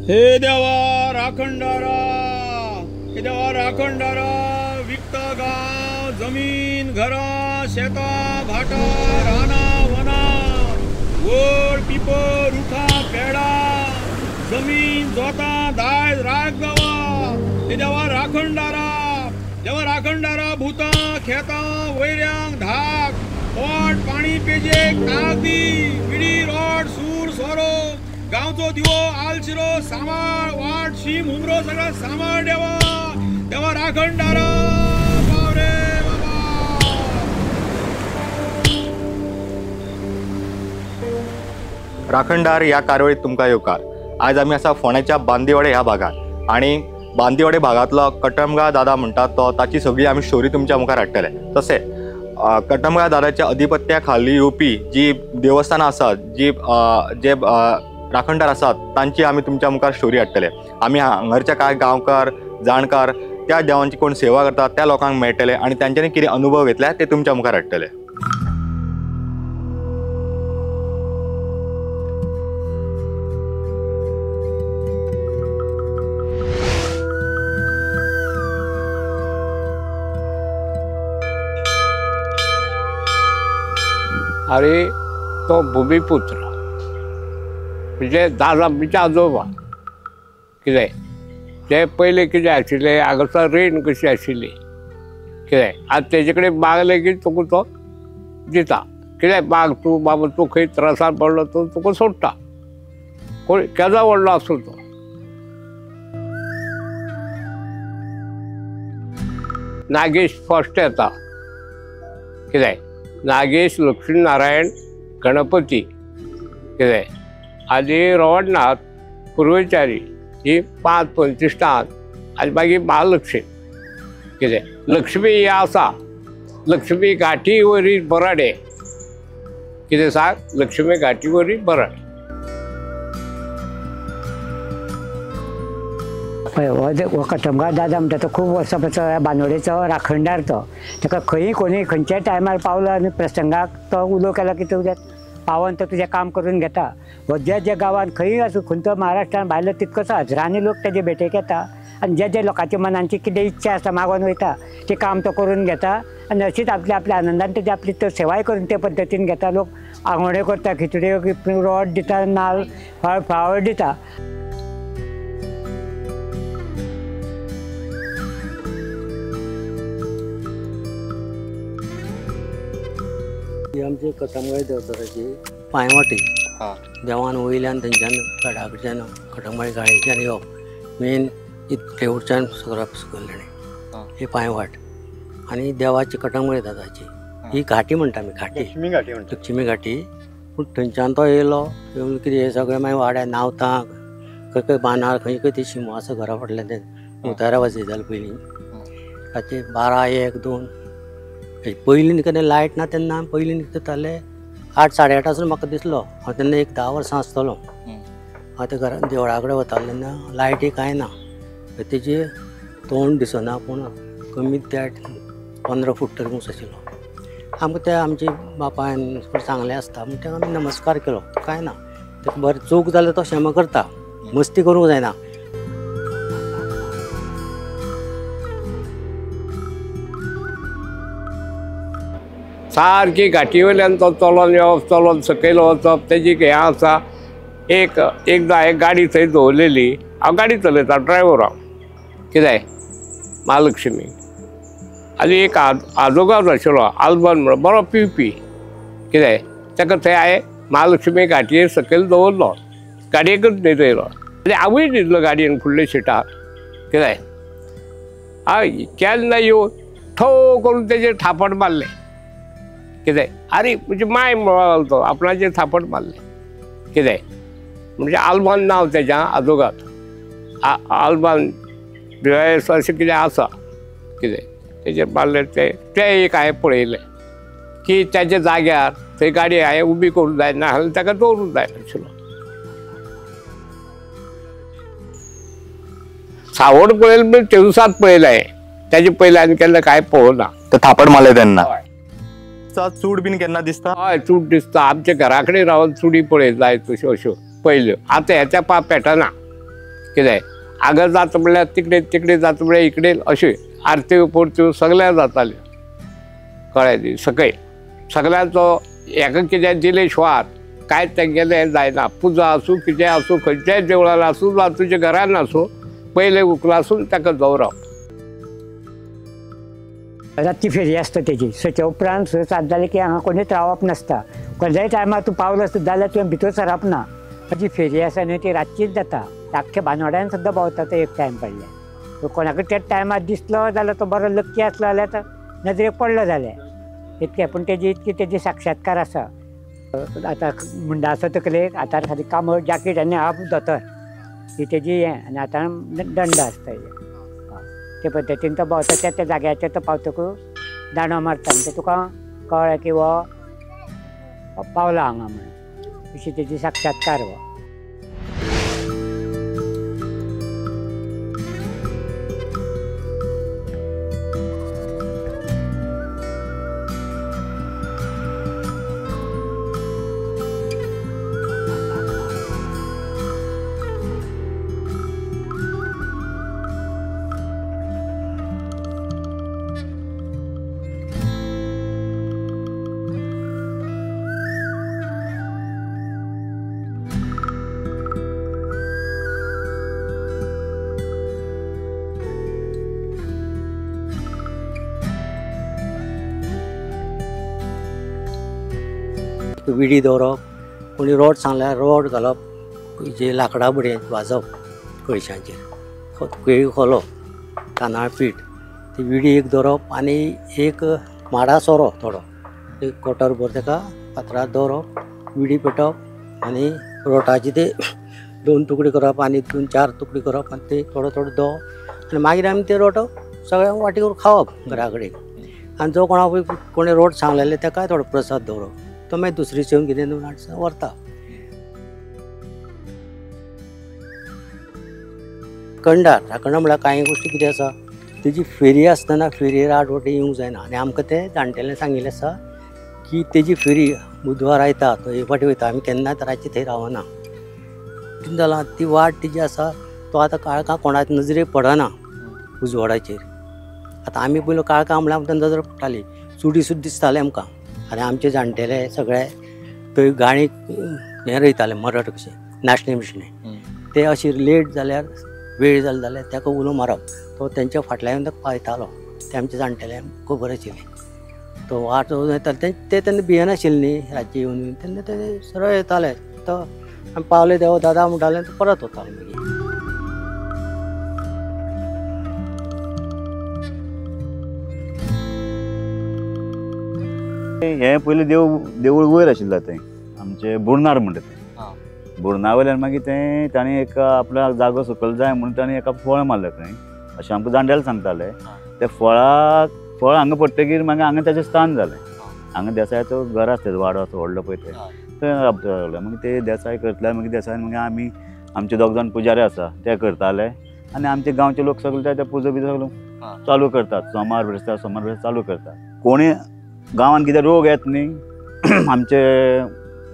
हे देवा राखणदारा, हे देवा राखणदारा, विकता गांव जमीन घरां शेतां भाटां रानां वनां वड पिपर रुखां पेडां जमीन जोतां दायज राख देवा। हे देवा राखणदारा, देवा राखणदारा, भूतां खेतां वैऱ्यांक धाक पोट पाणी पेजेक ताक दी, विडी रोड सूर सोरो गांवचो दिवो आलशिरो सांबाळ वाट शीम हुमरो सगळा सांबाळ देवा। देवा राखणदारा पाव रे बाबा। राखणदार ह्या कारवाईत तुमकां येवकार। आज आमी आसा फोंड्याच्या बांदिवाडे ह्या भागात आनी बांदिवाडे भागांतलो कटमगाळ दादा म्हणटा तो ताची सगळी आमी स्टोरी तुमच्या मुखार हाडटले। तशें कटमगाळ दादाच्या अधिपत्या खाली येवपी जी देवस्थानां आसात, जी जे राखणदार आसात तांची आमी तुमच्या मुखार स्टोरी हाडटले। आमी हांगारच्या कांय गांवकार जाणकार त्या देवांची कोण सेवा करतात त्या लोकांक मेळटले आनी तांच्यांनी कितें अनुभव घेतल्या ते तुमच्या मुखार हाडटले। अरे तो भूमिपुत्र म्हणजे दादा म्हणजे आजोबा कितें ते पयलें कितें आशिल्लें हांगासर रेण कशी आशिल्ली कितें आतां तेजे कडेन मागलें की तुका तो दिता कितें माग तूं बाबा तूं खंय त्रासान पडलो तो तुका सोडटा कोण केदो व्हडलो आसूं तो। नागेश फर्स्ट येता कितें नागेश लक्ष्मीनारायण गणपती कितें आनी रवणनाथ पुर्वेचारी ही 5 पंचिश्टान आनी मागीर महालक्ष्मी कितें लक्ष्मी ही आसा लक्ष्मी घाटी वरी बराडे कितें सांग लक्ष्मी घाटी वरी बराडे। पळय हो कटमगाळ दादा म्हणटा तो खूब वर्सां पासून बांदोडेचो राखणदार तो ताका खंयी कोणी खंयच्याय टायमार पावलो आनी प्रसंगाक तो उलो केलो की तुज्या पावन तो तुजें काम करून घेता। हो ज्या ज्या गांवांत खंयी आसूं खंयचो महाराष्ट्रान भायलो तितकोसो हजरांनी लोक तेजे भेटेक येता आनी जे जे लोकांच्या मनांची कितें इच्छा आसा मागोन वयता ती काम तो करून घेता आनी अशीच आपल्या आपल्या आनंदान तेजी आपली तो सेवाय करून ते पद्दतीन घेता। लोक आंगोड्यो करता, खिचड्यो रोट दिता, नाल्ल फळ फ्लावर दिता। ही आमची कटमगाळ देवचाराची पांयवाटी देवान वयल्यान थंयच्यान गडा कडच्यान कटमगाळ गाडयेच्यान येवप मेन इतलेवटच्यान सगळ्या सकयल ही पांयवाट आनी देवाची कटमगाळ दादाची ही घाटी म्हणटा आमी घाटी लक्ष्मी घाटी म्हणटा लक्ष्मी घाटी। पूण थंयच्यान तो येयलो येवन कितें हें सगळें मागीर वाड्यार न्हांवता खंय खंय बांदार खंय खंय ती शिमो आसा घरा फाटल्यान ते मुतारा वाजयताले पयलीं रातचे 12 1 2 पयलीं केन्ना लायट ना तेन्ना पयलीं निकताले 8 साडे 8 आसून म्हाका दिसलो हांव तेन्ना एक 10 वर्सां आसतलो। हांव त्या घरा देवळा कडेन वतालो तेन्ना लायटी कांय ना तेजे तोंड दिसना पूण कमीत त्या 15 फूट तरी ऊंच आशिल्लो। आमकां त्या आमचे बापायन सांगलें आसता म्हण ताका आमी नमस्कार केलो कांय ना ताका बरें चूक जाल्यार तो क्षमा करता मस्ती करूंक जायना। सारकी घाटी वयल्यान तो चलोन येवप चलोन सकयल वचप तेजी हें आसा। एक एकदां एक गाडी थंय दवरलेली हांव गाडी चलयता ड्रायव्हर हांव कितें महालक्ष्मी आनी एक आजोगाद आशिल्लो आल्बन म्हणून बरो पिवपी कितें ताका थंय हांवें महालक्ष्मी घाटयेर सकयल दवरलो गाडयेकच न्हिदयलो आनी हांवूय न्हिदलो गाडयेन फुडल्या सिटार कितें हय केन्ना येवन ठो करून तेजेर थापट मारलें कितें अरे म्हणजे माय म्हणलो तो आपणाचेर थापट मारलें कितें म्हणजे आल्बान नांव तेज्या आजोगाद आल्बान दुयेंस अशें कितें आसा कितें तेजेर मारलें तें तें एक हांवें पळयलें की ताच्या जाग्यार थंय गाडी हांवें उबी करूंक जायना आसली ताका दवरूंक जायनाशिल्लो। सावड पळयलें म्हणजे ते दिसांत पळयलें हांवें ताजे पयलें आनी केन्ना कांय पळोवना। तो थापट मारलें तेन्ना चूड बीन केन्ना दिसता? हय चूड दिसता आमच्या घरा कडेन रावन चुडी पळयत जाय तश्यो अश्यो पयल्यो आतां हेच्या पा पेटना। कितें हांगा जाता म्हणल्यार तिकडे तिकडे जाता म्हणल्यार इकडे अशी आरत्यो परत्यो सगळ्या जाताल्यो कळ्ळें न्ही. सकयल सगळ्यांचो हेका कितें दिले शिवाय कांय तेंगेलें जायना. पुजा आसूं कितें आसूं खंयच्याय देवळान आसूं वा तुज्या घरान आसूं पयलें उखलासून ताका दवरप. रातची फेरी आसता तेजी सच्या उपरांत 6 7 जालें की हांगा कोणीच रावप नासता. खंयच्याय टायमार तूं पावलो सुद्दां जाल्यार तुवें भितर सरप ना. ताजी फेरी आसा न्हय ती रातचीच जाता. आख्ख्या बानवड्यान सुद्दां भोंवता तो एक टायम पडल्यार. कोणाकूय त्याच टायमार दिसलो जाल्यार तो बरो लक्की आसलो जाल्यार तो नदरेक पडलो जाल्यार इतकें. पूण तेजी इतकी तेजी साक्षात्कार आसा. आतां मुंडा आसा तकलेक हातार सारकी कांबळ जॅकेट आनी हाफ धोतर ही तेजी हें आनी हातान दंड आसता. ते पद्दतीन तो भोंवता त्या त्या जाग्याचेर तो पावतकूच दांडो मारता म्हणजे तुका कळ्ळें की हो पावला हांगा म्हणून अशी तेजी साक्षात्कार हो. विडी दवरप, कोणी रोड सांगल्यार रोड घालप, जे लांकडां बडयेन भाजप कळशांचेर, केळी खोलो, तांदळा पीठ, ती विडी एक दवरप आनी एक माडा सोरो थोडो एक कोटर भर ताका फातरार दवरप, विडी पेटप आनी रोटाचे ते 2 तुकडे करप आनी 2 4 तुकडे करप आनी ते थोडो थोडो दवरप आनी मागीर आमी ते रोट सगळ्या वाटी करून खावप घरा कडेन. आनी जो कोणा कोणी रोट सांगलेले ताकाय थोडो प्रसाद दवरप, तो मागीर दुसरीचे कितें व्हरता. राखणदार राखणदार म्हळ्यार कांय गोश्टी कितें आसा तेजी फेरी आसतना फेरयेर 8 वटेन येवंक जायना. आनी आमकां तें जाणटेल्यान सांगिल्लें आसा की तेजी फेरी बुधवार आयता तो एक फावटी वयता, आमी केन्नाच रातचे थंय रावना. कितें जालां ती वाट तिजी आसा तो आतां काळखां कोणाचे नजरेक पडना उजवाडाचेर. आतां आमी पयलो काळखां म्हळ्यार आमकां नजर पडटाली, चुडी सुद्दां दिसतालें आमकां. आनी आमचे जाणटेले सगळे थंय गाणी हें रोयताले मरट कशें नाचणे बिशणे, ते अशें लेट जाल्यार वेळ जालो जाल्यार ताका उलो मारप, तो तेंच्या फाटल्यान ताका पायतालो. ते आमचे जाणटेल्यांक खबर आशिल्ली. तो वाट येताले ते तेन्ना भियेनाशिल्ले न्ही रातचे येवन तेन्ना ते सरळ येताले. तो आमी पावले देव दादा म्हणटाले तो परत वतालो मागीर. हें पयलीं देवूळ वयर आशिल्लें तें आमचें बुर्नार म्हणटा तें. बुर्ना वयल्यान मागीर तें ताणें एक आपल्या जागो सकयल जाय म्हणून ताणें एका फळ मारलें खंय अशें आमकां जाणटेले सांगताले. ते फळ हांगा पडटकीर मागीर हांगा ताचें स्थान जालें. हांगा देसायाचो घर आसता वाडो आसा व्हडलो पळय तें थंय राबता लागले. मागीर ते देसाय करतले, मागीर देसायन मागीर आमी आमचे दोग जाण पुजारी आसा ते करताले आनी आमचे गांवचे लोक सगळे ते पुजा बी सगळे चालू करतात. सोमार बिरेस्तार सोमार बिरेस्तार चालू करतात. कोणी गांवांत कितें रोग येत न्ही आमचे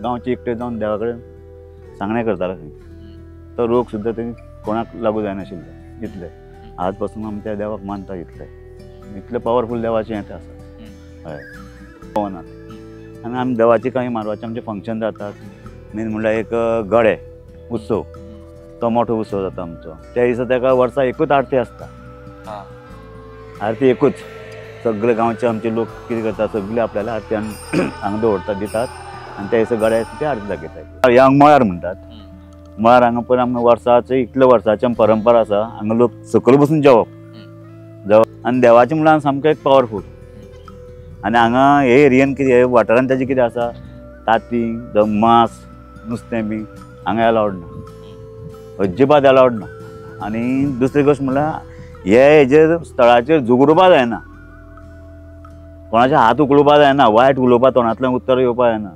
गांवचे एकटे जावन देवा कडेन सांगणें करताले खंय, तो रोग सुद्दां थंय कोणाक लागू जायनाशिल्लो. इतले आज पासून आमी त्या देवाक मानता. इतले इतले पावरफूल देवाचें हें तें आसा. हय पवनात आनी आमी देवाचें कांय मारवाचें आमचें फंक्शन जातात. मेन म्हणल्यार एक गडे उत्सव, तो मोठो उत्सव जाता आमचो. त्या दिसा ताका वर्सा एकूच आरती आसता, आरती एकूच. सगळे गांवचे आमचे लोक कितें करतात सगळे आपल्याला आरती हांगा दवरतात दितात आनी त्या दिसा गड्या ते आरती दाखयतात. हे हांगा मळार म्हणटात, मळार हांगा पळय आमकां वर्साचे इतले वर्साची आमची परंपरा आसा. हांगा लोक सकयल बसून जेवप जेवप आनी देवाचें म्हणल्यार सामकें एक पावरफूल. आनी हांगा हे एरियेन कितें हे वाठारान ताजें कितें आसा तांती जावं मांस नुस्तें बी हांगा एलावड ना, अजिबात एलावड ना. आनी दुसरी गोश्ट म्हणल्यार हे हेजेर स्थळाचेर झगडुपा जायना, कोणाचे हात उखलुपा जायना, वायट उलोवपा तोंडांतल्यान उत्तर येवपा जायना.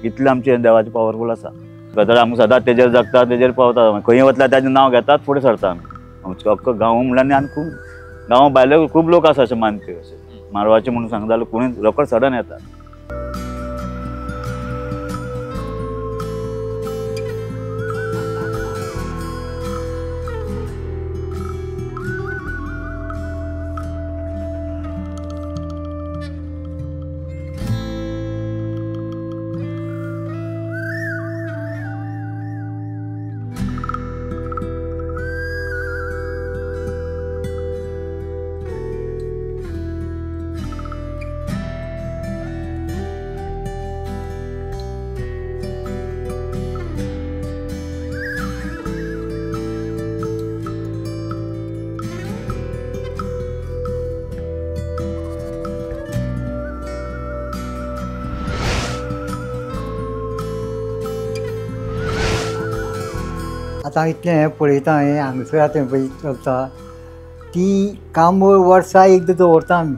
इतलें आमचें देवाचें पावरफूल आसा. गजाल आमकां सदांच तेजेर जगता, तेजेर पावता. खंय वतल्यार ताजें नांव घेतात फुडें सरता आमी. आमचो अख्खो गांव म्हणल्यार आनी खूब गांव भायले खूब लोक आसा अशें मानपी अशें मारवाचें म्हणून सांगता जाल्यार कोणूय रोखडो सडन येतात. आतां इतलें हें पळयता हें हांगसर आतां पळय चलता ती कांबळ वर्सा एकदां दवरता आमी,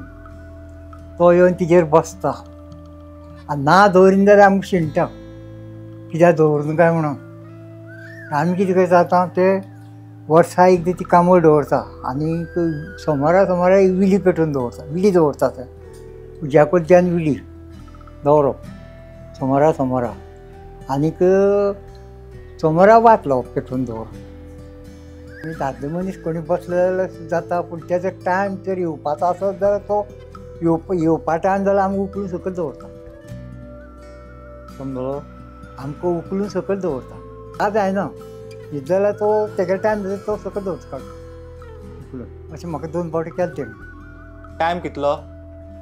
तो येवन तिजेर बसता आनी ना दवरिना जाल्यार आमकां शिणटा कित्याक दवरून काय म्हणून. आमी कितें करता आतां ते वर्सा एकदां ती कांबळ दवरता आनी सोमारा सोमारा विली पेटोवन दवरता, विली दवरता ते उज्या कडच्यान विली दवरप सोमारा सोमारा आनीक सोमारा वात लावप पेटोवन दवरप. दादले मनीस कोणी बसले जाल्यार जाता, पूण तेजो टायम जर येवपाचो आसत जाल्यार तो येवपा टायम जाल्यार आमकां उखलून सकयल दवरता, समजलो, आमकां उखलून सकयल दवरता. आतां जायना न्हीद जाल्यार तो तेगे टायम जाल्यार तो सकयल दवरता उखलून. अशें म्हाका 2 फावटी केलें तेणें. टायम कितलो?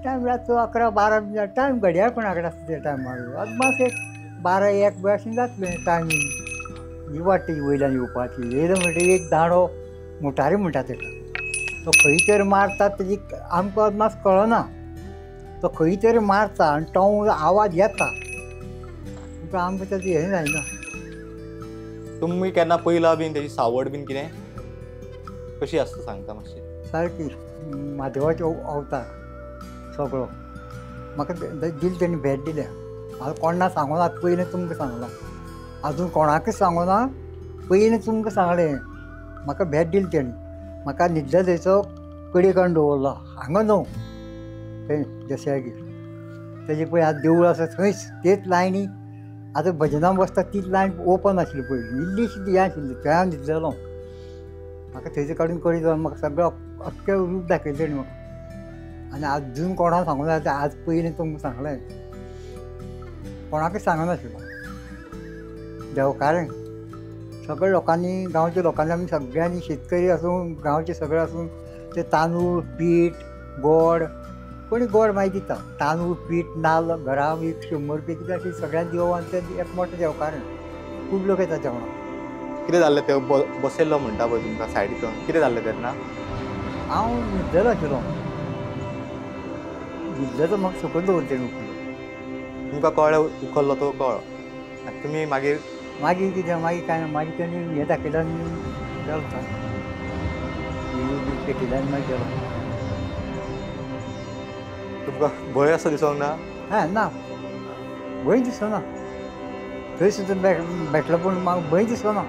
टायम रातचो 11 12 टायम घडयाळ कोणा कडेन आसता त्या टायमार, अदमास एक 12 1 बी अशें जातलें टायमींग. ही वाट तेजी वयल्यान येवपाची, येयलो म्हणटकीर एक दांडो मोटारी म्हणटा तेका, तो खंय तरी मारता तेजी आमकां अदमास कळना, तो खंय तरी मारता आनी तो आवाज येता, पूण आमकां तेजें हें जायना. तुमी केन्ना पयला बीन तेजी सावड बीन कितें कशी आसता सांगता मातशी? सारकी म्हादेवाचो अवतार सगळो म्हाका दिली तेणी, भेट दिल्या. हांव कोणा सांगूना, पयलीं तुमकां सांगलां, आजून कोणाकच सांगूना, पयलीं तुमकां सांगलें. म्हाका भेट दिली तेणी, म्हाका न्हिदल्या थंयचो कडी काडून दवरलो हांगा न्हू थंय देसायागेर तेजे पळय आतां देवूळ आसा थंयच तेच लायनी आतां भजनां बसता तीच लायन ओपन आशिल्ली पयलीं, इल्लीशी हें आशिल्ली थंय हांव न्हिदलेलो. म्हाका थंयचो काडून कडी दवर, म्हाका सगळो अख्खें रूप दाखयलें तेणी म्हाका. आनी आजून कोणाक सांगूना, आतां आज पयलीं तुमकां सांगलें, कोणाकच सांगनाशिल्लो. देवकारें सगळ्या लोकांनी, गांवच्या लोकांनी, आमी सगळ्यांनी शेतकरी आसूं गांवचे सगळे आसूं, ते तांदूळ पीठ गोड, कोणी गोड मागीर दिता, तांदूळ पीठ नाल्ल घरा एक 100 रुपया कितें अशें सगळ्यांक दिवप आनी ते एक मोठें देवकारें. खूब लोक येता जेवणाक. कितें जाल्लें ते बसयल्लो म्हणटा पळय तुमकां सायडीक, कितें जाल्लें तेन्ना? हांव न्हिदलेलो आशिल्लो, न्हिदलो तो म्हाका सकयल दवरलें तेणें उखलून. तुमकां कळ्ळें उखल्लो तो कळ्ळो आनी तुमी मागीर? मागीर कितें, मागीर कांय ना, मागीर तेणी हें दाखयलें आनी गेलो पेटयलें आनी मागीर गेलो. तुमकां भंय असो दिसोंक ना? हा ना, भंय दिसना, थंय सुद्दां भेटलो पूण म्हाका भंय दिसना.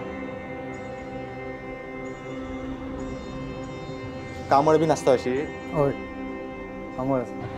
कांबळ बीन आसता अशी? हय, कांबळ आसता.